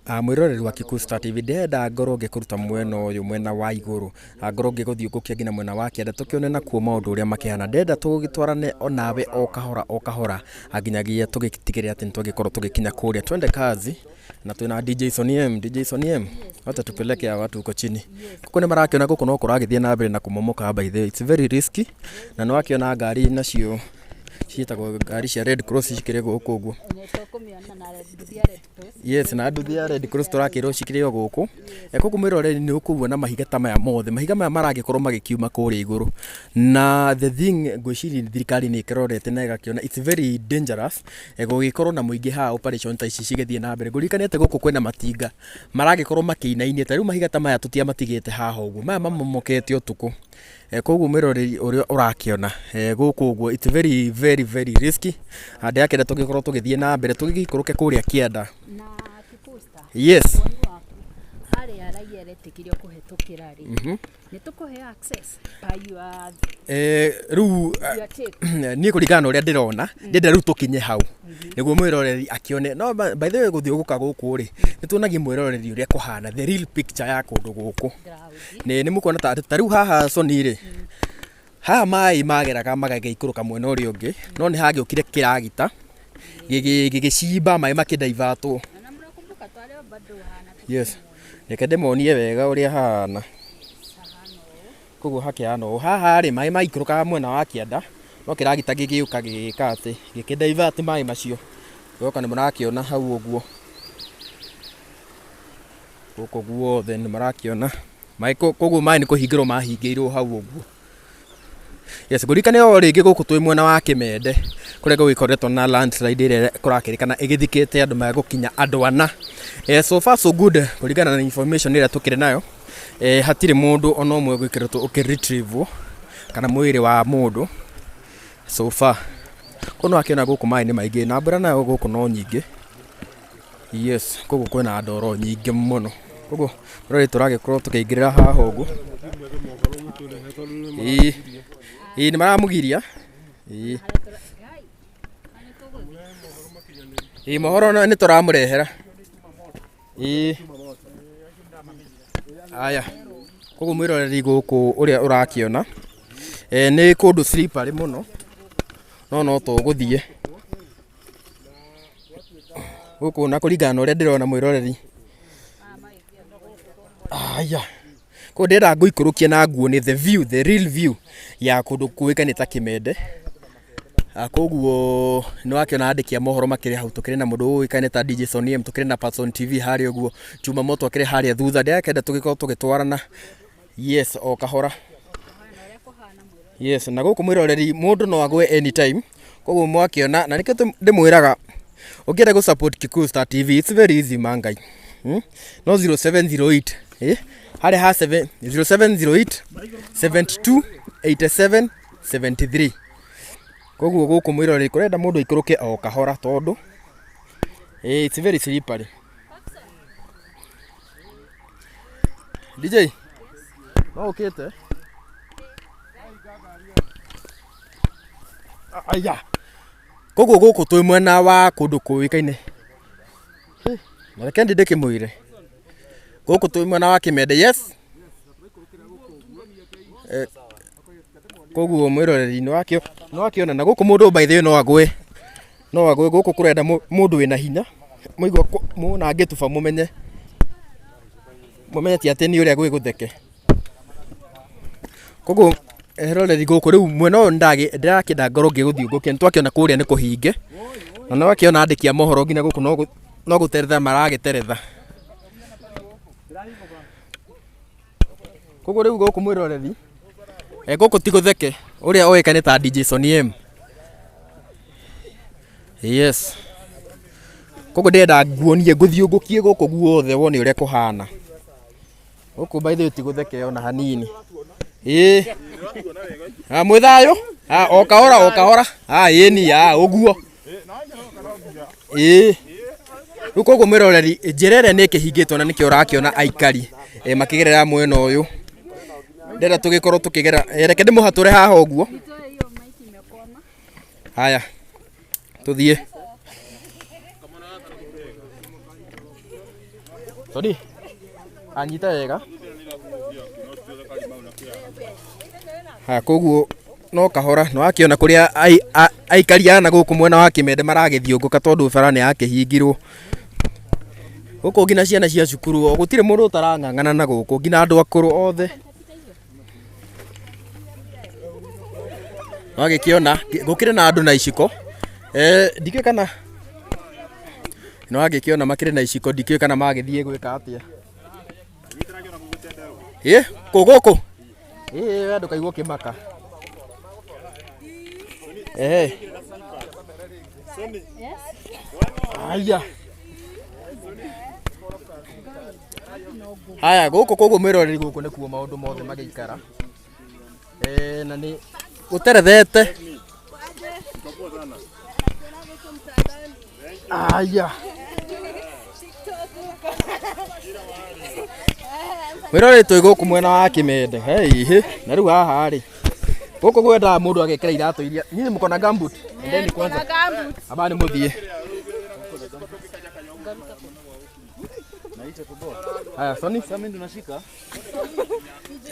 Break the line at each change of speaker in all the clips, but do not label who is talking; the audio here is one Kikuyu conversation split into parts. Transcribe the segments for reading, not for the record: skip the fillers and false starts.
Mwĩroreri wa Kikuyu Star TV, ndĩrenda ngorwo ngĩkũruta mwena ũyũ, mwena wa igũrũ, ngorwo ngĩgũthiũngũkia nginya mwena wa kĩanda, tũkĩone nakuo maũndũ ũrĩa makĩhana. Ndĩrenda tũgĩtwarane onawe o kahora o kahora nginyagia tũgĩtigĩrĩre atĩ nĩtwagĩkorwo tũgĩkinya kũrĩa. Twende kazi na twĩna DJ Sonny M. DJ Sonny M, wacha tupeleke hawa watu huko chini. Gũkũ nĩ marakĩona gũkũ no kũragĩthiĩ na mbere na kũmomoka, by the way it's very risky, na nĩwakĩona ngari nacio ciĩtagwo ngari cia Red Cross cikĩrĩ gũkũ ũguo.
Nĩtũkũmĩona na nduthi ya Red Cross.
Yes, na nduthi ya Red Cross tũrakĩrwo cikĩrĩ o gũkũ. Koguo mwĩroreri nĩ ũkuona mahiga ta maya mothe, mahiga maya maragĩkorwo magĩkiuma kũrĩa igũrũ. Na the thing, ngwĩciria thirikari nĩ ĩkĩrorete na ĩgakĩona it's very dangerous gũgĩkorwo na mũingĩ haha operation ta ici cigĩthiĩ na mbere. Ngũririkanie atĩ gũkũ kwĩna matinga maragĩkorwo makĩinainia, ta rĩu mahiga ta maya tũtiamatigĩte haha ũguo, maya mamomokete ũtukũ. Koguo mwĩroreri ũrĩa ũrakĩona gũkũ ũguo, it's very very very risky. Ndĩrakĩenda tũgĩkorwo tũgĩthiĩ na mbere tũgĩikũrũke kũrĩa kĩanda.
Na Kikuyu Star.
Yes.
Woni waku harĩa raia aretĩkĩrio kũhetũkĩra rĩ, nĩ tũkũheo access by your,
Rĩu
your take?
Niĩ kũringana na ũrĩa ndĩrona, ndĩrenda rĩu tũkinye hau nĩguo mwĩroreri akĩone. No by the way, gũthiũrũrũka gũkũ rĩ, nĩ tuonagia mwĩroreri ũrĩa kũhana, the real picture ya kũndũ gũkũ.
Ground.
Nĩ mũkuona ta rĩu haha Sony rĩ, haha maĩ mageraga magagĩikũrũka mwena ũrĩa ũngĩ, no nĩ hagĩũkire kĩragita gĩgĩcimba maĩ makĩdaivatwo.
Na mnakumbuka twale bado hana.
Yes, reke ndĩmonie wega ũrĩa hahana. Koguo hakĩhana ũũ haha rĩ, maĩ maikũrũkaga mwena wa kĩanda, no kĩragita gĩgĩũka gĩgĩka atĩ gĩkĩdivert maĩ macio. Goka nĩ mũrakĩona hau ũguo, gũkũ guothe nĩ mũrakĩona maĩ. Koguo maĩ nĩ kũhingĩrwo mahingĩirwo hau ũguo. Yes, ngũririkane o rĩngĩ gũkũ twĩ mwena wa Kĩmende, kũrĩa gũgĩkoretwo na landslide ĩrĩa kũrakĩrĩkana ĩgĩthikĩte andũ megũkinya andũ ana. So far so good, kũringana na information ĩrĩa tũkĩrĩ nayo, hatirĩ mũndũ ona ũmwe gwĩkĩrĩtwo ũkĩ-retrieve kana mwĩrĩ wa mũndũ so far. Koguo nĩ wakĩona gũkũ maĩ nĩ maingĩ na mbura nayo gũkũ no nyingĩ. Yes, koguo kwĩna ndoro nyingĩ mũno. Koguo rĩrĩ tũragĩkorwo tũkĩingĩrĩra haha ũguo. Ĩĩ, nĩ maramũgiria. Ĩĩ. Ĩĩ, mohoro nĩ tũramũrehera. Ĩĩ. Aya. Koguo mwĩroreri gũkũ ũrĩa ũrakĩona nĩ kũndũ slippery mũno, no tũgũthiĩ gũkũ na kũringana na ũrĩa ndĩrona, mwĩroreri. Aya. Koguo ndĩrenda ngũikũrũkie na nguonie the view, the real view ya kũndũ kũĩkaine ta Kĩmende. Koguo nĩ wakĩona andĩki a mohoro makĩrĩ hau, tũkĩrĩ na mũndũ ũĩkaine ta DJ Sonny M, tũkĩrĩ na Person TV harĩa ũguo, Chuma Moto akĩrĩ harĩa thutha. Ndĩrakĩenda tũgĩkorwo tũgĩtwarana, yes, o kahora. Yes, na gũkũ mwĩroreri mũndũ no agwe anytime. Koguo mwakĩona na nĩkĩo ndĩmwĩraga ũngĩenda gũ support Kikuyu Star TV, it's very easy, mangai. No 0708, harĩa ha 7 0708 72 87 73. Koguo gũkũ mwĩroreri kũrenda mũndũ aikũrũke o kahora tondũ it's very slippery. DJ, no ũkĩte? Aya. Koguo gũkũ twĩ mwena wa kũndũ kũĩkaine. Na reke ndi ndĩkĩmwĩre. Gũkũ twĩ mwena wa Kĩmende, yes. Koguo mwĩroreri nĩ wakĩona na gũkũ mũndũ, by the way, no agwe. No agwe gũkũ, kũrenda mũndũ wĩna hinya. Mũigua muona ngĩtuba, mũmenye. Mũmenye ti atĩ nĩ ũrĩa gwĩ gũtheke. Koguo eroreri gũkũ rĩu mwena ũyũ ndĩrakĩenda ngorwo ngĩgũthiũngũkia, nĩ twakĩona kũrĩa nĩ kũhinge. Na nĩ wakĩona andĩki a mohoro nginya gũkũ no gũteretha maragĩteretha. Koguo rĩu gũkũ mwĩroreri, gũkũ ti gũtheke, ũrĩa ũĩkaine ta DJ Sonny M. Yes. Koguo ndĩrenda nguonie ngũthiũngũkie gũkũ guothe wone ũrĩa kũhana. Gũkũ by the way ti gũtheke ona hanini. Ĩĩ. Mwĩ thayũ? O kahora o kahora. Ĩni ũguo. Ĩĩ. Rĩu koguo mwĩroreri, njĩra ĩrĩa nĩ ĩkĩhingĩtwo na nĩkĩo ũrakĩona aikari makĩgerera mwena ũyũ. Ndĩrenda tũgĩkorwo tũkĩgera, reke ndĩmũhatũre haha ũguo.
Nitoe hiyo mic, imekwama.
Haya. Tũthiĩ. Sorry. Anyita wega. Haya koguo no kahora no akiona kuria aikari a na gũkũ mwena wa Kĩmende maragĩthiũngũka tondũ bara nĩ yakĩhingirwo. Gũkũ nginya ciana cia cukuru o gũtirĩ mũndũ ũtarang'ang'ana na gũkũ nginya andũ akũrũ othe. Wagĩkĩona gũkĩrĩ na andũ na iciko. Ndikĩũĩ kana nĩ wagĩkĩona makĩrĩ na iciko, ndikĩũĩ kana magĩthiĩ gwĩka atĩa. Ĩ kũ gũkũ? Ĩ we ndũkaigua ũkĩmaka. Eh. Aya. Haya gũkũ koguo mwĩroreri gũkũ nĩkuo maũndũ mothe magĩikara. Na nĩ gũterethete. Aya. Mwĩroreri twĩ gũkũ mwena wa Kĩmende. Hey, na rĩu haha rĩ gũkũ gwendaga mũndũ agekĩra iratũ iria nyinyi mko na gumboot. Endeni kwanza. Aba nĩ mũthiĩ. Haya, Soni.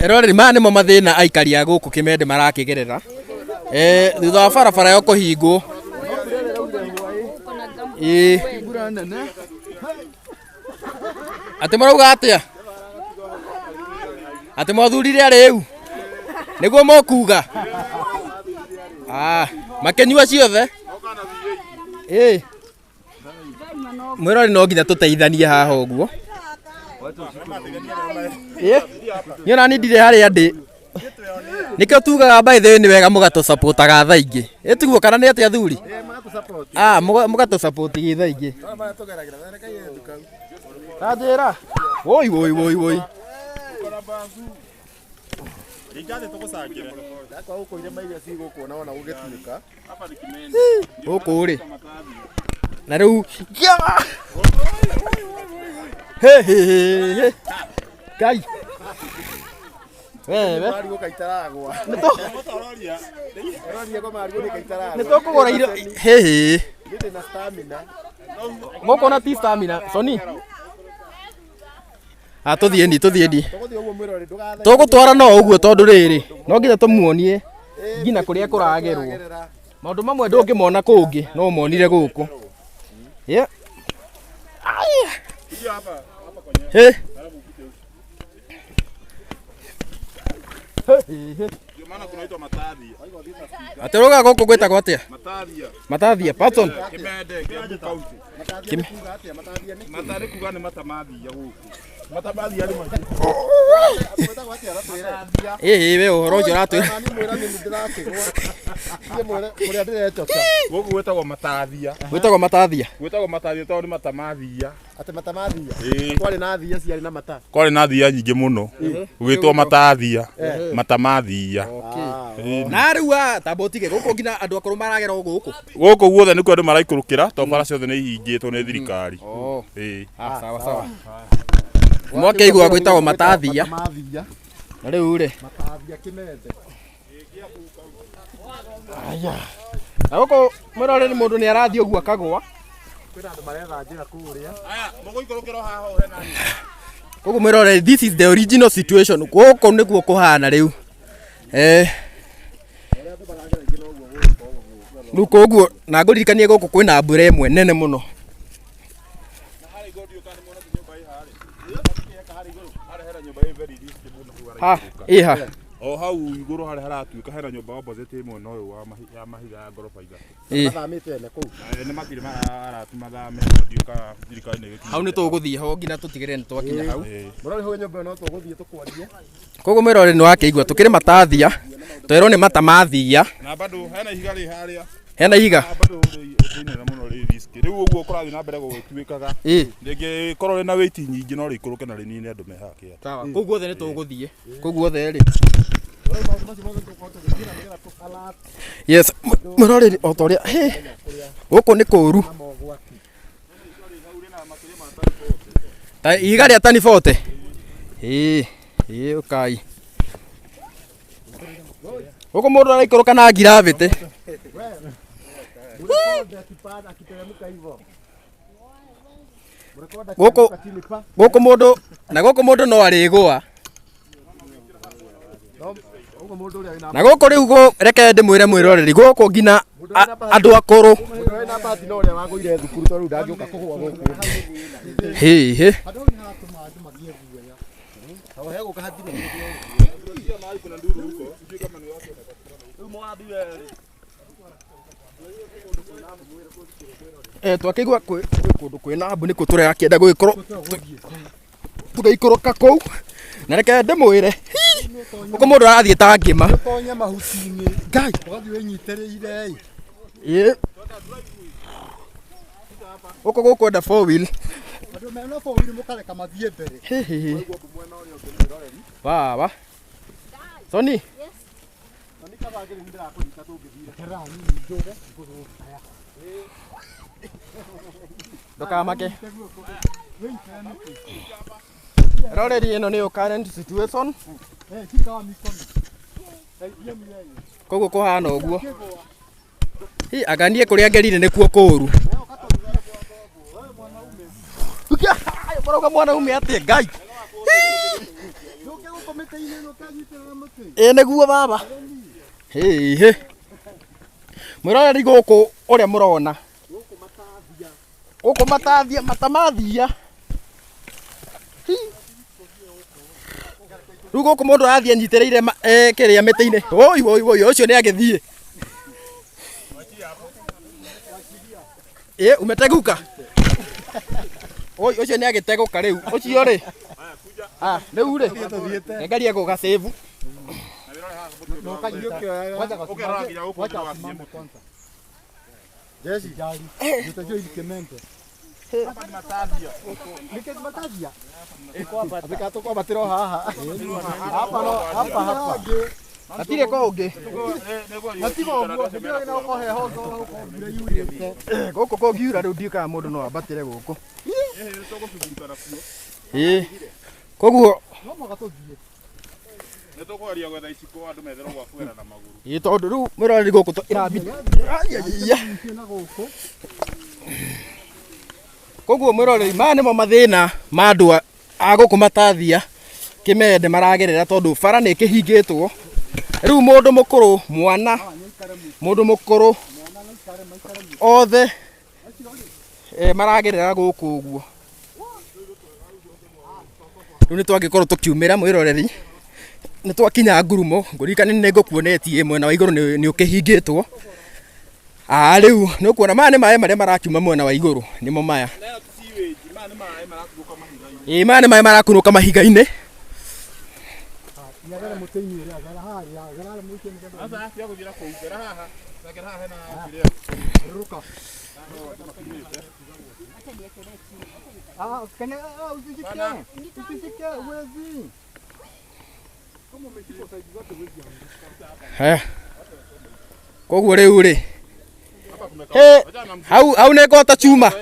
Eroreri maya nĩmo mathĩna aikari a gũkũ Kĩmende marakĩgerera. Thutha wa barabara yo kũhingwo. Ĩĩ. Atĩ marauga atĩa? Atĩ mwathurire arĩu? Nĩguo mũkuga? Ah, makĩnyua ciothe? Ĩĩ. Mwĩrori no nginya tũteithanie haha ũguo. Ĩĩ. Niĩ ona niĩ ndirĩ harĩa ndĩ. Nĩkĩo tugaga by the way nĩ wega mũgatũsupportaga thaa ingĩ. Ĩ tiguo kana nĩ atĩa athuri? Ah, mũgatũsupport thaa ingĩ. Tanjĩra. Woi woi woi woi. Gũkũ rĩ. Na rĩu he he he. Ngai. Wewe. Nĩ tũkũgũra irio. He he. Gũkũ na ti stamina. Soni. Ah, tũthiĩ ni tũthiĩ ni. Tũgũtwara no ũguo tondũ rĩrĩ no nginya tũmuonie nginya kũrĩa kũragerwo. Maũndũ mamwe ndũngĩmona kũngĩ no ũmonire gũkũ. Yeah. Aya. He. Atĩ ũrauga gũkũ gwĩtagwo atĩa? Matathia. Patson.
Kime. Mata nĩ kuga nĩ mata mathia gũkũ. Mata mathia nĩ maingĩ.
Ĩĩ we ũhoro ũcio ũratwĩra.
Gũkũ gwĩtagwo matathia.
Gwĩtagwo matathia.
Gwĩtagwo matathia tondũ nĩ mata mathia.
Atĩ mata mathia.
Ĩĩ.
Kwarĩ na thia ciarĩ na mata.
Kwarĩ na thia nyingĩ mũno. Gũgĩtwo matathia. Mata mathia.
Na rĩu a tamba ũtige gũkũ nginya andũ akũrũ maragera o gũkũ.
Gũkũ guothe nĩkuo andũ maraikũrũkĩra tondũ bara ciothe nĩ ihingĩtwo nĩ thirikari.
Oh.
Ĩĩ.
Ah, sawa sawa. Mwakĩigua gwĩtagwo matathia.
Matathia.
Na rĩu rĩ.
Matathia Kĩmende.
Aya. Na gũkũ mwĩroreri mũndũ nĩ arathiĩ ũguo akagũa.
Kwĩna andũ maretha njĩra kũrĩa.
Aya, mũgũikũrũkĩra haha ũhe nani.
Koguo mwĩroreri this is the original situation. Gũkũ nĩkuo kũhana rĩu. Rĩu koguo na ngũririkanie gũkũ kwĩna mbura ĩmwe nene mũno. Ha, ĩha.
O hau igũrũ harĩa haratuĩka hena nyũmba opposite ĩ mwena ũyũ wa ya mahiga ya ngoroba ithatũ.
Ĩ.
Mathamĩte ene kũu.
Nĩ matirĩ aratu mathame ndiũĩ kana thirikari nĩ ĩgĩkinyĩte.
Hau nĩ tũgũthiĩ ho nginya tũtigĩrĩre nĩ twakinya hau.
Mũrori hau nyũmba ĩyo no tũgũthiĩ tũkwarie.
Koguo mwĩroreri nĩ wakĩigua tũkĩrĩ matathia twerwo nĩ mata mathia.
Na bado hena ihiga rĩ harĩa.
Hena ihiga?
Na bado rĩ inene mũno rĩ risk. Rĩu ũguo kũrathiĩ na mbere gũgĩtuĩkaga.
Ĩ.
Rĩngĩ korwo rĩna weight nyingĩ no rĩikũrũke na rĩnine andũ me haha kĩanda.
Sawa. Kũu guothe nĩ tũgũthiĩ. Kũu guothe rĩ. Yes, mwĩroreri o ta ũrĩa hĩ gũkũ nĩ kũũru. Ta ihiga rĩa tani 40. Ĩ, ĩ ũkai. Gũkũ mũndũ araikũrũka na gravity. Gũkũ gũkũ mũndũ na gũkũ mũndũ no arĩgũa.
Ũguo mũndũ ũrĩa wĩna
Na gũkũ rĩu reke ndĩmwĩre mwĩroreri gũkũ nginya andũ akũrũ.
Mũndũ ũrĩa wĩna bahati no ũrĩa wagũire thukuru tondũ rĩu ndangĩũka kũgũa gũkũ.
Hĩ hĩ.
Handũ hau nĩ haratũma andũ magĩe guoya. Tondũ hegũka hatirĩ
Eh, twakĩigua kwĩ kũndũ kwĩna mbu nĩkuo tũrakĩenda gũgĩkorwo tũgĩikũrũka kũu na reke ndĩmwĩre gũkũ mũndũ arathiĩ ta ngĩma.
Ũtonye mahuti-inĩ.
Ngai.
Ũgathiĩ wĩnyitĩrĩire ĩ.
Ĩ. Gũkũ gũkwenda four wheel.
Andũ mena four wheel mũkareka mathiĩ mbere.
Hĩ hĩ hĩ. Wawa. Soni. Ndũkamake. Roreri ĩno nĩyo current situation. Koguo kũhana ũguo. Hi, anga niĩ kũrĩa ngerire nĩkuo kũũru. Marauga mwanaume atĩa Ngai. Ĩ nĩguo baba. Hĩ hĩ. Mwĩroreri gũkũ ũrĩa mũrona. Gũkũ matathia matamathia. Hi. Rĩu gũkũ mũndũ arathiĩ anyitĩrĩire kĩrĩa mĩtĩ-inĩ. Oi oi oi ũcio nĩ agĩthiĩ. Ĩ umeteguka. Oi ũcio nĩ agĩtegũka rĩu. Ũcio rĩ. Ah, rĩu rĩ. Ngeria gũga save.
Jeshi. Utajua hili kemende. Nike matathia. Athika tũkwambatĩra o haha. Hapa no hapa hapa.
Hatirĩ kũngĩ.
Matiga ũguo, ndio ina uko heho uko mbura yurĩte.
Gũkũ kũngiura rĩu ndiũĩ kana mũndũ no ambatĩre gũkũ. Ĩ. Koguo
No mũhaka tũthiĩ.
Nĩ tũkwaria gwetha iciko andũ metherwo gwa kũgera na magũrũ.
Ĩ tondũ rĩu mwĩroreri gũkũ ĩrambia.
Na gũkũ.
Koguo mwĩroreri maya nĩmo mathĩna ma andũ a gũkũ matathia kĩmende maragerera tondũ bara nĩ ĩkĩhingĩtwo. Rĩu mũndũ mũkũrũ, mwana, mũndũ mũkũrũ othe maragerera gũkũ ũguo. Rĩu nĩ twagĩkorwo tũkiumĩra mwĩroreri, nĩ twakinya ngurumo, ngũririkane nĩ ngũkuonetie mwena wa igũrũ nĩ ũkĩhingĩtwo. Ah, rĩu nĩ ũkuona maya nĩ maĩ marĩa marakiuma mwena wa igũrũ, nĩmo maya. Ĩ maya nĩ maĩ marakunũka mahiga-inĩ.
Nyagara mũtĩ-inĩ ũrĩa, gara harĩa, gara harĩa mũtĩ-inĩ nĩgetha
Sasa tia gũthiĩra kũu, gera haha. Gera haha hena kĩrĩa.
rũrũka. Ah, kanya, ah, usishike. Usishike, huwezi. Kama umeshika usaidizi wake huwezi anguka.
Haya. Koguo rĩu rĩ. He, hau hau nĩ ngota chuma.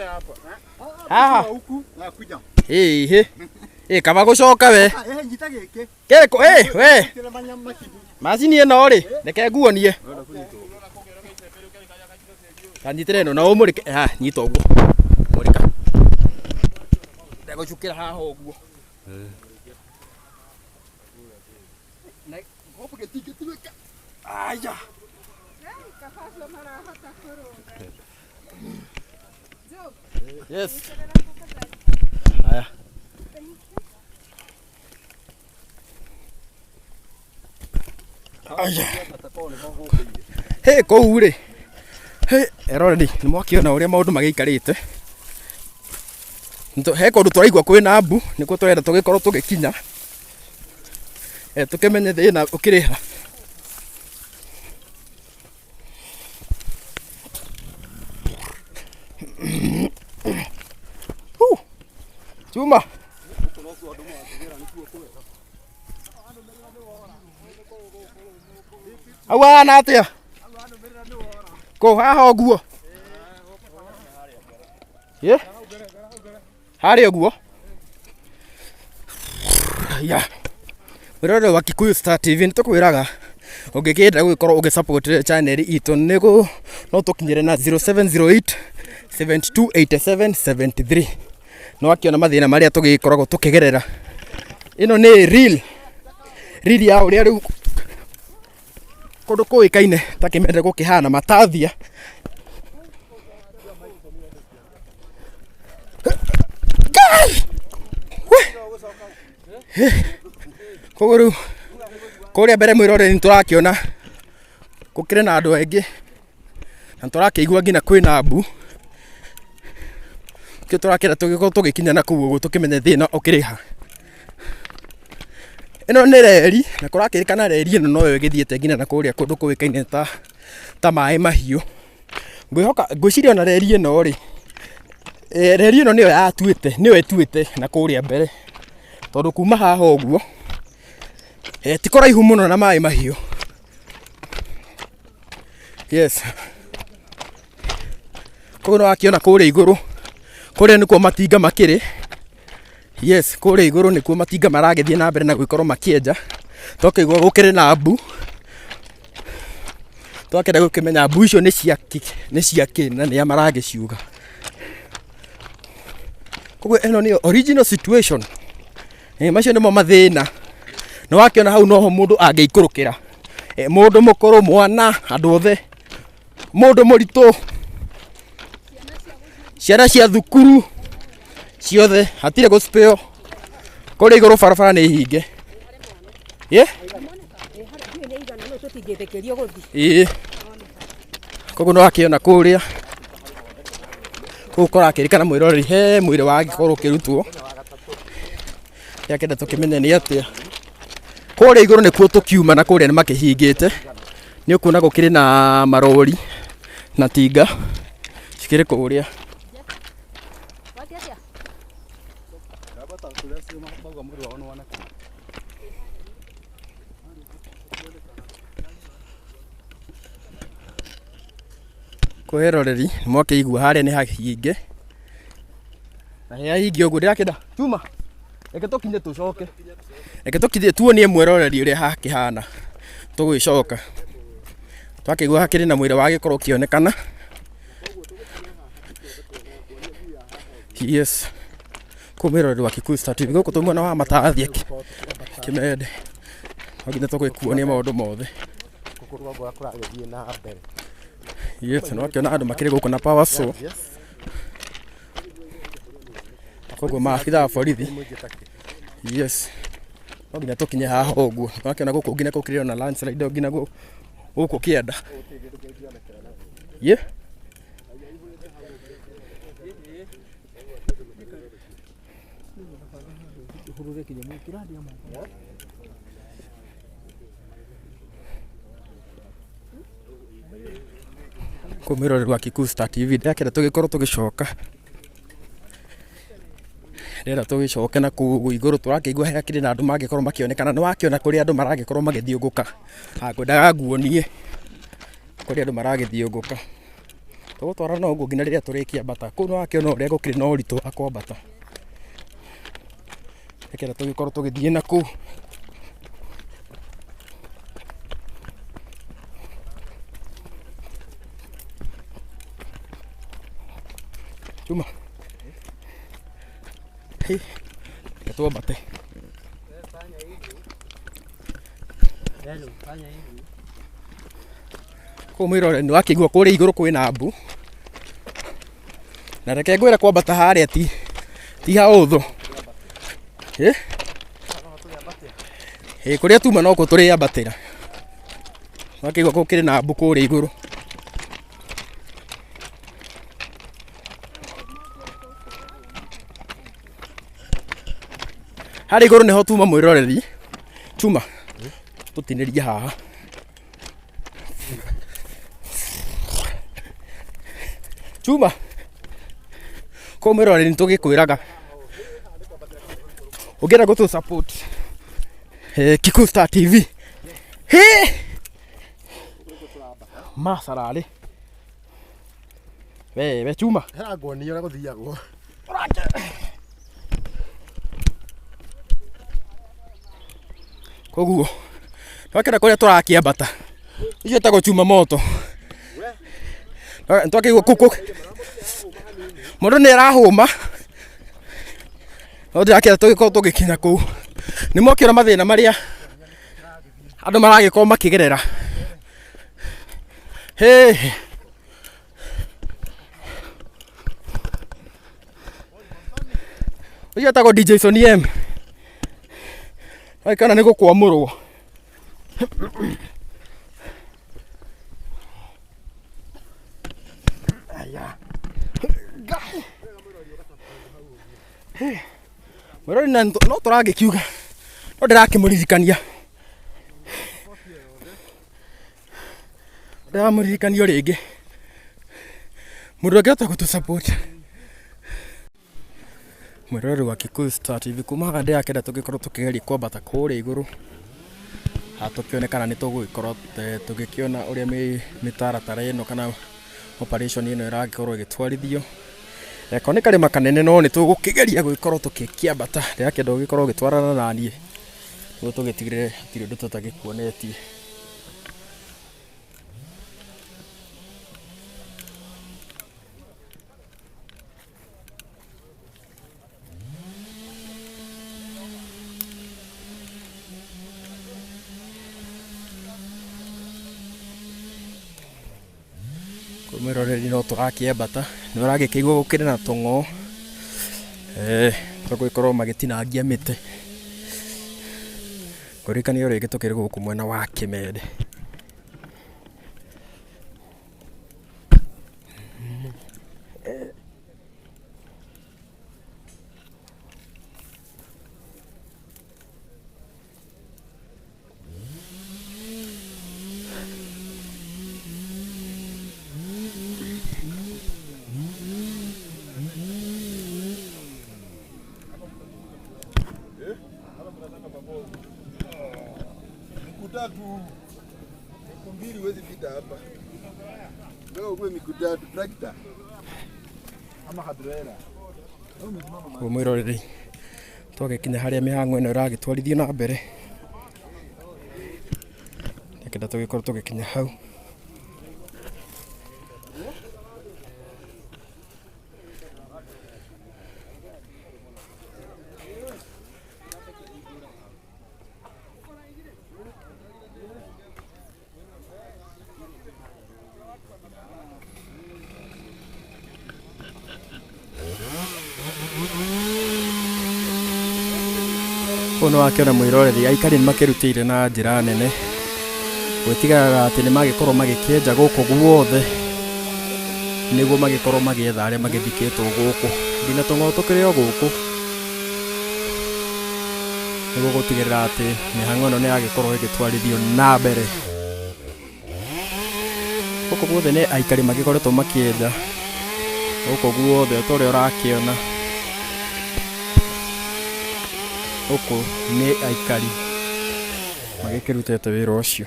Haha.
Huku, na kuja.
Ĩ hĩ. Ĩ kaba gũcoka we.
Ah, eh, nyita gĩkĩ.
Kĩrĩkũ ĩ we.
Kĩrĩa manyama kibu.
Macini ĩno rĩ, reke nguonie. Kanyitĩre ĩno na ũmũrĩke. Ha, nyita ũguo. Mũrĩka. Ndegũcukĩra haha ũguo. Na hope gĩtingĩtuĩka. Aya. Yes. Haya. Aya. Hĩ kũu rĩ. Hĩ eroreri nĩ mwakĩona ũrĩa maũndũ magĩikarĩte. He kũndũ tũraigua kwĩna mbu nĩkuo tũrenda tũgĩkorwo tũgĩkinya. Tũkĩmenye thĩna ũkĩrĩ ha. Huh. Chuma. Hau hahana atĩa? Kũ haha ũguo? Ĩ? Harĩa ũguo? Ya. Mwĩroreri wa Kikuyu Star TV nĩ tũkwĩraga ũngĩkĩenda gũgĩkorwo ũgĩ support channel itũ nĩgũ no tũkinyĩre na 0708 7287 73. Nĩ wakĩona mathĩna marĩa tũgĩkoragwo tũkĩgerera. Ĩno nĩ real riri ya ũrĩa rĩu kũndũ kũĩkaine ta Kĩmende gũkĩhana matathia. Koguo rĩu kũrĩa mbere mwĩroreri nĩ tũrakĩona gũkĩrĩ na andũ aingĩ na nĩ tũrakĩigua nginya kwĩna mbu. Nĩkĩo tũrakĩenda tũgĩkorwo tũgĩkinya na kũu ũguo tũkĩmenye thĩna ũkĩrĩ ha. Ĩno nĩ reri na kũrakĩrĩkana reri ĩno noyo ĩgĩthiĩte nginya na kũrĩa kũndũ kũĩkaine ta Maĩ Mahiũ. Ngwĩhoka, ngwĩciria ona reri ĩno rĩ, reri ĩno nĩyo yatuĩte, nĩyo ĩtuĩte na kũrĩa mbere, tondũ kuma haha ũguo ti kũraihu mũno na Maĩ Mahiũ. Yes. Koguo nĩ wakĩona kũrĩa igũrũ, kũrĩa nĩkuo matinga makĩrĩ. Yes, kũrĩa igũrũ nĩkuo matinga maragĩthiĩ na mbere na gũgĩkorwo makĩenja. Twakĩigua gũkĩrĩ na mbu, twakĩenda gũkĩmenya mbu icio nĩ ciakĩ, nĩ ciakĩ na nĩa maragĩciuga. Koguo ĩno nĩyo original situation. Macio nĩmo mathĩna. Nĩ wakĩona hau noho mũndũ angĩikũrũkĩra. Mũndũ mũkũrũ, mwana, andũ othe, mũndũ mũritũ, ciana cia thukuru ciothe, hatirĩ gũ spare. Kũrĩa igũrũ barabara nĩ hinge. Ĩĩ. Koguo nĩ wakĩona kũrĩa kũu kũrakĩrĩkana mwĩroreri he mwĩrĩ wagĩkorwo ũkĩrutwo. Ndĩrakĩenda tũkĩmenye nĩ atĩa. Kũrĩa igũrũ nĩkuo tũkiuma na kũrĩa nĩ makĩhingĩte. Nĩ ũkuona gũkĩrĩ na marori na tinga cikĩrĩ kũrĩa. Kwĩroreri nĩ mwakĩigua harĩa nĩ hahinge na he hahinge ũguo ndĩrakĩenda tuma reke tũkinye tũcoke reke tũkinye tuonie mwĩroreri ũrĩa hakĩhana tũgĩcoka twakĩigua hakĩrĩ na mwĩrĩ wagĩkorwo ũkĩonekana. Yes, kũu mwĩroreri wa Kikuyu Star TV gũkũ twĩ mwena wa Matathia Kĩmende no nginya tũgĩkuonie maũndũ mothe.
Gũkũ rũgongo kũragĩthiĩ na mbere.
Yes, nĩ wakĩona andũ makĩrĩ gũkũ na power saw. Koguo maabitha a borithi. Yes. No nginya tũkinye haha ũguo. Nĩ wakĩona gũkũ nginya gũkĩrĩ ona landslide nginya gũkũ kĩanda. Yeah. Kũu mwĩroreri wa Kikuyu Star TV ndĩrakĩenda tũgĩkorwo tũgĩcoka, ndĩrenda tũgĩcoke na kũu ũguo igũrũ tũrakĩigua hakĩrĩ na andũ mangĩkorwo makĩonekana, nĩ wakĩona kũrĩa andũ maragĩkorwo magĩthiũngũka, ngwendaga nguonie kũrĩa andũ maragĩthiũngũka. Tũgũtwarana ũguo nginya rĩrĩa tũrĩkĩambata, kũu nĩ wakĩona ũrĩa gũkĩrĩ na ũritũ wa kwambata. Nĩkĩo tũgĩkorwo tũgĩthiĩ na kũu. Chuma. Hey, reke twambate. Kũu mwĩrore nĩ wakĩigua kũrĩa igũrũ kwĩna mbu. Na reke ngwĩre kwambata harĩa ti haũthũ. Ĩ? Ĩ kũrĩa tuma nokuo tũrĩambatĩra. Wakĩigua gũkĩrĩ na mbu kũrĩa igũrũ. Harĩa igũrũ nĩho tuma mwĩroreri. Chuma. Tũtinĩrie haha. Chuma. Kũu mwĩroreri nĩ tũgĩkwĩraga. Ũngĩenda gũtũ support Kikuyu Star TV. Hĩ! Macararĩ. We chuma.
Hera nguonie ũrĩa gũthiagwo.
Koguo twakĩra kũrĩa tũrakĩambata icio ĩtagwo chuma moto. Twakĩigua kũu mũndũ nĩ arahũma. No ndĩrakĩenda tũgĩkorwo tũgĩkinya kũu. Nĩ mwakĩona mathĩna marĩa andũ maragĩkorwo makĩgerera. Hĩ. Ũcio etagwo DJ Sony M. Agĩkĩona nĩ gũkwamũrwo. Aya. Mwĩrori na no tũragĩkiuga no ndĩrakĩmũririkania ndĩramũririkania o rĩngĩ mũndũ angĩhota gũtũ support mwĩroreri wa Kikuyu Star TV kuma haha ndĩrakĩenda tũgĩkorwo tũkĩgeria kwambata kũrĩa igũrũ haha tũkĩone kana nĩ tũgũgĩkorwo tũgĩkĩona ũrĩa mĩtaratara ĩno kana operation ĩno ĩragĩkorwo ĩgĩtwarithio. Ko nĩ karĩma kanene no nĩ tũgũkĩgeria gũgĩkorwo tũgĩkĩambata. Ndĩrakĩenda ũgĩkorwo ũgĩtwarana na niĩ nĩguo tũgĩtigĩrĩre hatirĩ ũndũ tũtagĩkuonetie. Mwĩroreri no tũrakĩambata nĩ ũragĩkĩigua gũkĩrĩ na tũng'o tũgũgĩkorwo magĩtinangia mĩtĩ. Ngũririkanie o rĩngĩ tũkĩrĩ gũkũ mwena wa Kĩmende.
Miguu tatu, miguu mbili huwezi pita hapa. Wewe uwe miguu tatu tractor ama kadrela.
Mwĩroreri twagĩkinya harĩa mĩhang'o ĩno ĩragĩtwarithio na mbere, nĩkenda tũgĩkorwo tũgĩkinya hau. Ũyũ nĩ wakĩona mwĩroreri aikari nĩ makĩrutĩire na njĩra nene gwĩtigĩrĩra atĩ nĩ magĩkorwo magĩkĩenja gũkũ guothe nĩguo magĩkorwo magĩetha arĩa magĩthikĩtwo gũkũ nginya tũng'o tũkĩrĩ o gũkũ nĩguo gũtigĩrĩra atĩ mĩhang'o ĩno nĩ yagĩkorwo ĩgĩtwarithio na mbere. Gũkũ guothe nĩ aikari magĩkoretwo makĩenja gũkũ guothe ta ũrĩa ũrakĩona gũkũ nĩ aikari magĩkĩrutĩte wĩra ũcio.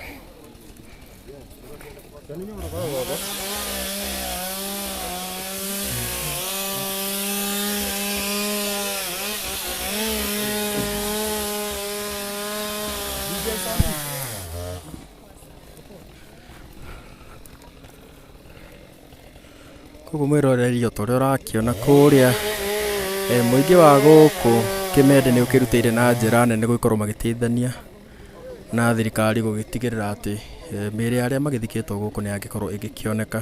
Koguo mwĩroreri o ta ũrĩa ũrakĩona kũrĩa mũingĩ wa gũkũ Kĩmende nĩ ũkĩrutĩire na njĩra nene gũgĩkorwo magĩteithania na thirikari gũgĩtigĩrĩra atĩ mĩĩrĩ ya arĩa magĩthikĩtwo gũkũ nĩ yagĩkorwo ĩgĩkĩoneka.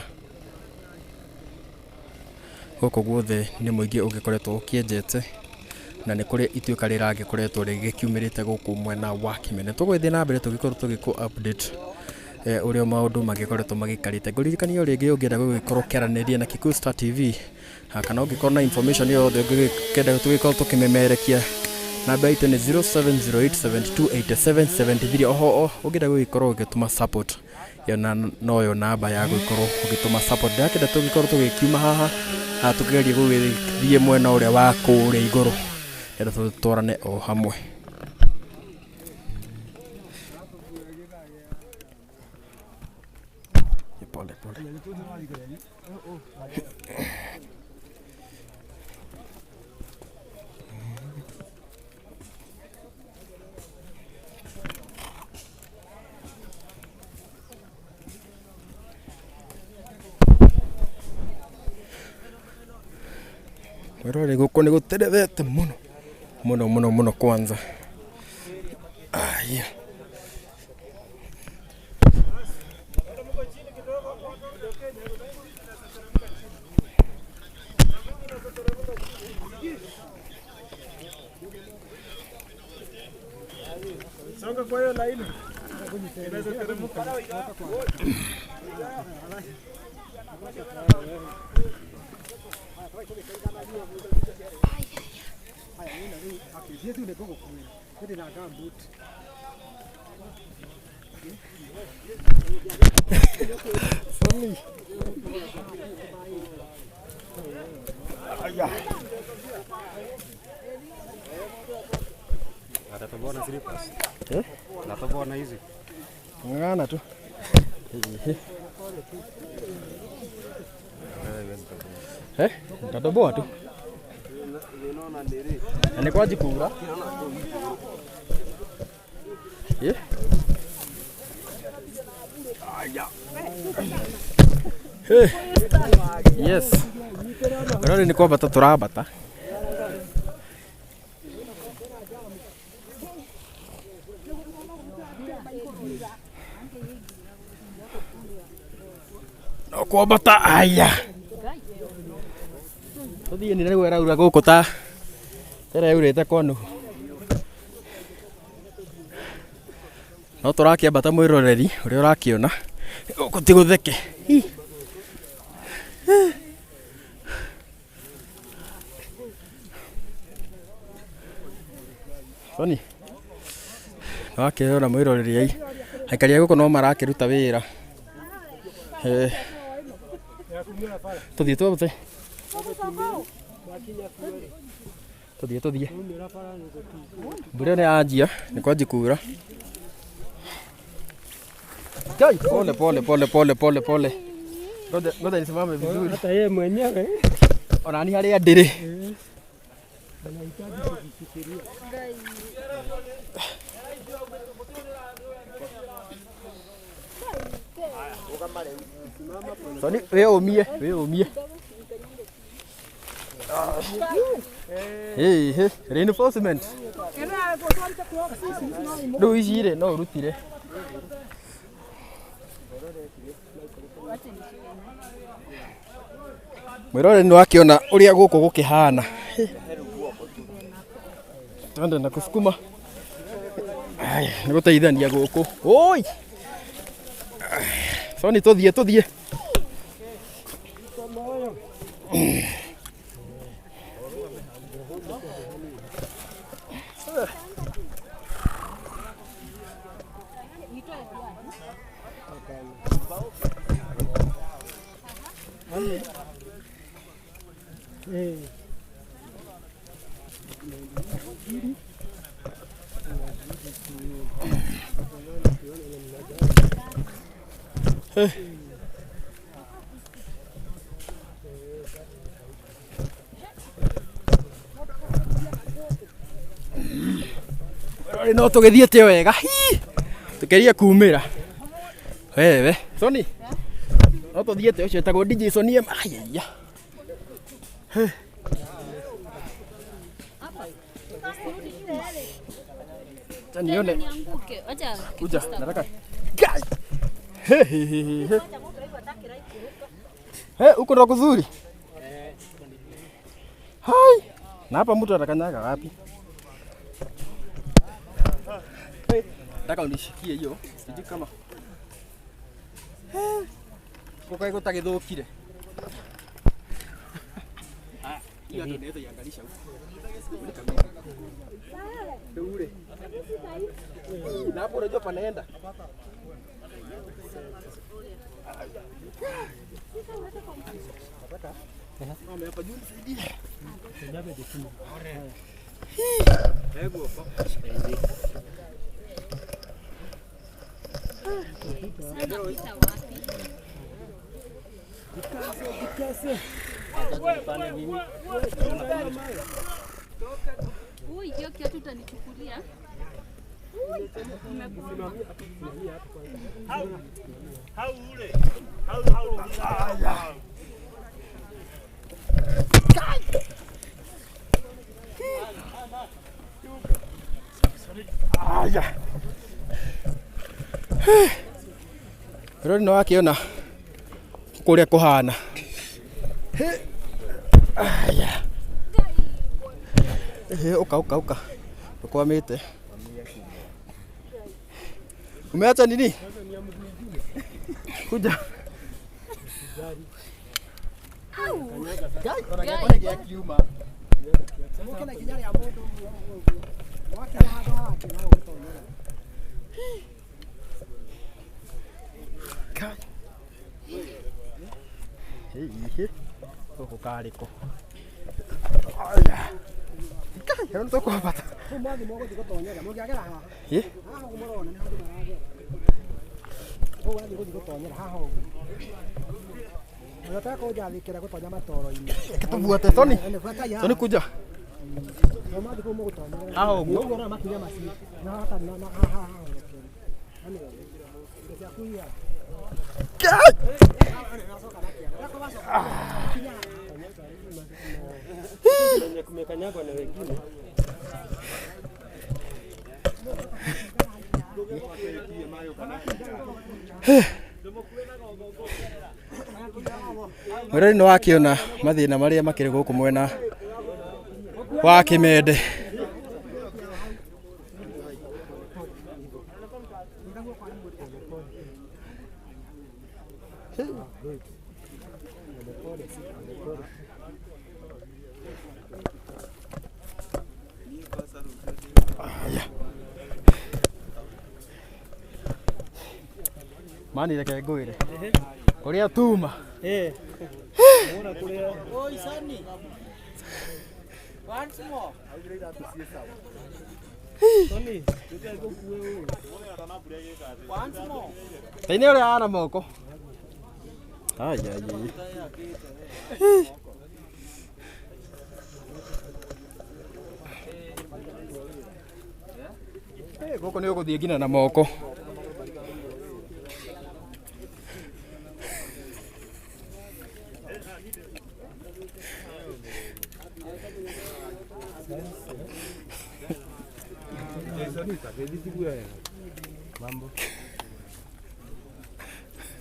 Gũkũ guothe nĩ mũingĩ ũgĩkoretwo ũkĩenjete na nĩ kũrĩ ituĩka rĩragĩkoretwo rĩgĩkiumĩrĩte gũkũ mwena wa Kĩmende. Tũgũgĩthiĩ na mbere tũgĩkorwo tũgĩkũ update ũrĩa maũndũ magĩkoretwo magĩikarĩte. Ngũririkanie o rĩngĩ ũngĩenda gũgĩkorwo ũkĩaranĩria na Kikuyu Star TV kana ũngĩkorwo na information yothe ũngĩkĩenda tũgĩkorwo tũkĩmemerekia, namba itũ nĩ 0708728773. Oho ũngĩenda gũgĩkorwo ũgĩtũma support ĩyo noyo namba ya gũgĩkorwo ũgĩtũma support. Ndĩrakĩenda tũgĩkorwo tũgĩkiuma haha tũkĩgerie gũgĩthiĩ mwena ũrĩa wa kũrĩa igũrũ nĩgetha tũtwarane o hamwe. Pole pole. Mwĩroreri gũkũ nĩ gũterethete mũno. Mũno mũno mũno kwanza. Aya. Sorry.
Atatoboa slippers.
Eh?
Atatoboa na hizi.
Ng'ang'ana tu. Eh? Nitatoboa tu. Na nĩ kwanji kura. Eh? Aya. Hey. Yes. Rori nĩ kwambata tũrambata. No kwambata aya. Tũthiĩ nĩ rĩu ĩraura gũkũ ta ĩrĩa yaurĩte kwa Nuhu. No tũrakĩambata mwĩroreri ũrĩa ũrakĩona gũkũ ti gũtheke. Hi. Tony nĩwakĩrora mwĩroreri ai aikari a gũkũ no marakĩruta wĩra. Tũthiĩ twambate. Tũthiĩ tũthiĩ. Mbura ĩyo nĩ yanjia nĩ kwanji kura. Kai, pole pole pole pole pole pole. Ngoja ngoja nisimame vizuri.
Hata yeye mwenyewe
Ona ni harĩa ndĩrĩ.
anahitaji kujifikiria.
Soni, wĩyũmie, wĩyũmie. Hey, hey, reinforcement. Rĩu ici rĩ no ũrutire. Mwĩroreri nĩ wakĩona ũrĩa gũkũ gũkĩhana. Twende na kusukuma. Aya, nĩ gũteithania gũkũ. Oi! Soni tũthiĩ tũthiĩ. Mwĩroreri no tũgĩthiĩte wega. Hi! Tũkĩgeria kumĩra. Wewe, Soni. No tũthiĩte ũcio wĩtagwo DJ Soni M. Aiya. Acha nione.
Nianguke. Acha
Kuja, nataka. Guys. He he he he. He, huko ndo kuzuri. Hai. Na hapa mtu atakanyaga wapi? Hey, nataka unishikie hiyo. Sijui kama. Kwa gũtagĩthũkire. Hiyo hata unaweza iangalisha huko. Rĩu rĩ. Na hapo unajua panaenda. Mama hapa juu nisaidie.
Napita wapi? Ui, hiyo kiatu utanichukulia. Umekuwa.
Aya. Rori nĩ wakĩona kũrĩa kũhana. Aya. Ũka ũka ũka. Ũkwamĩte. Umeacha nini? Kuja. Kai. Hihi. Gũkũ karĩ kũ? Aya. Kai, rĩu nĩtũkwambata. Ĩ? Reke tũbuate Tony. Tony kuja. Haha ũguo. Kai!
Kumekanyagwa na wengine.
Mwĩrori nĩ wakĩona mathĩna marĩa makĩrĩ gũkũ mwena wa Kĩmende. Aya. Mani reke ngwĩre kũrĩa tuma. Taine ũrĩa ana moko. Ai ai ai. Gũkũ nĩ ũgũthiĩ nginya na moko.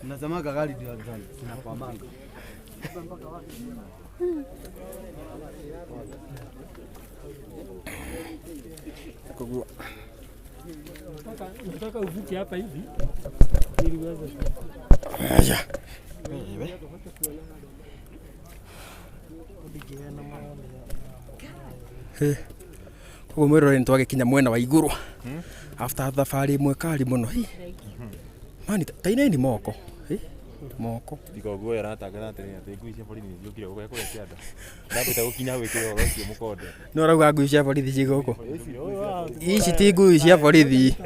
Mnasemaga gari ndio zinakwamanga.
Koguo
Nataka uvuke hapa hivi ili uweze.
Aya. Wewe. Koguo mwĩroreri nĩ twagĩkinya mwena wa igũrũ after thabarĩ ĩmwe kari mũno. Hi. Mani taineni moko. Hi. Moko.
Tiga ũguo ũratangatha atĩrĩrĩ atĩ ngui cia borithi nĩciũkire gũkũ kũrĩa kĩanda. Ndambĩte gũkinya hau ĩkĩre ũhoro ũcio mũkonde.
No ũrauga ngui cia borithi ci gũkũ? Ici ti ngui cia borithi.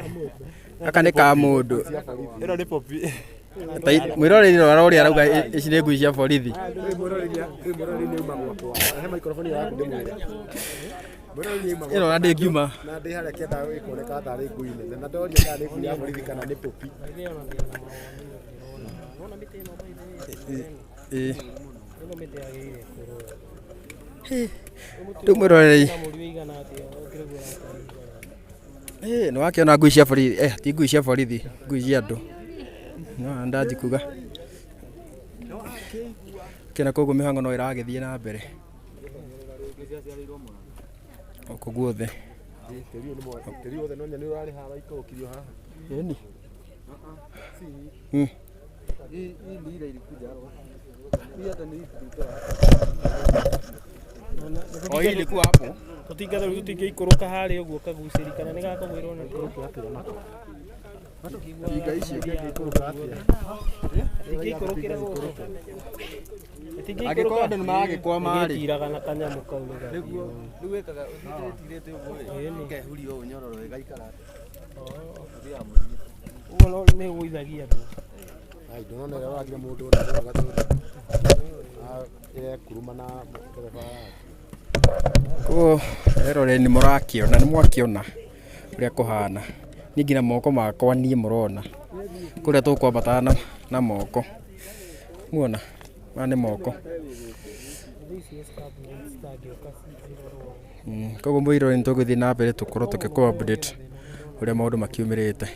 Gaka nĩ ka mũndũ.
Ĩno nĩ popi.
Mwĩroreri rora ũrĩa arauga ici nĩ ngui cia borithi. Ĩno ona ndĩngiuma.
Na ndĩ harĩa kĩanda ĩkuoneka tarĩ ngui nene na ndoria kana nĩ ngui ya borithi kana nĩ popi.
Ĩ. Rĩu mwĩroreri nĩ wakĩona ngui cia borithi. Ti ngui cia borithi, ngui cia andũ. No ndanji kuga. Kĩona koguo mĩhango no ĩragĩthiĩ na mbere. Gũkũ guothe.
Tĩri wothe no nyoni ũrarĩ haha ikũrũkirio haha.
Ĩni. O hii ilikuwa hapo.
Tũtinga rĩu tũtingĩikũrũka harĩa ũguo kagucĩri kana nĩ gakũgwĩrwo nĩ
Tinga icio ingĩikũrũka atĩa?
Ĩtingĩikũrũkĩra gũkũ.
Angĩkorwo andũ nĩ maragĩkwama rĩ.
Ĩgĩtiraga na kanyamũ kau nĩgathiĩ.
Rĩu wĩkaga ũthitĩrĩte ũguo rĩ, ũkehuria ũũ nyororo ĩgaikara.
Ũguo no nĩ ĩgũithagia andũ.
Ai, ndũrona ĩrĩa ũragire mũndũ ũrĩa gatũndũ. Ĩrekuruma na ndereba yake.
Koguo eroreri nĩ mũrakĩona, nĩ mwakĩona ũrĩa kũhana. Niĩ nginya moko makwa niĩ mũrona. Kũrĩa tũkwambataga na moko. Muona? Maya nĩ moko. Koguo mwĩroreri nĩ tũgũthiĩ na mbere tũkorwo tũgĩkũ update. Ũrĩa maũndũ makiumĩrĩte.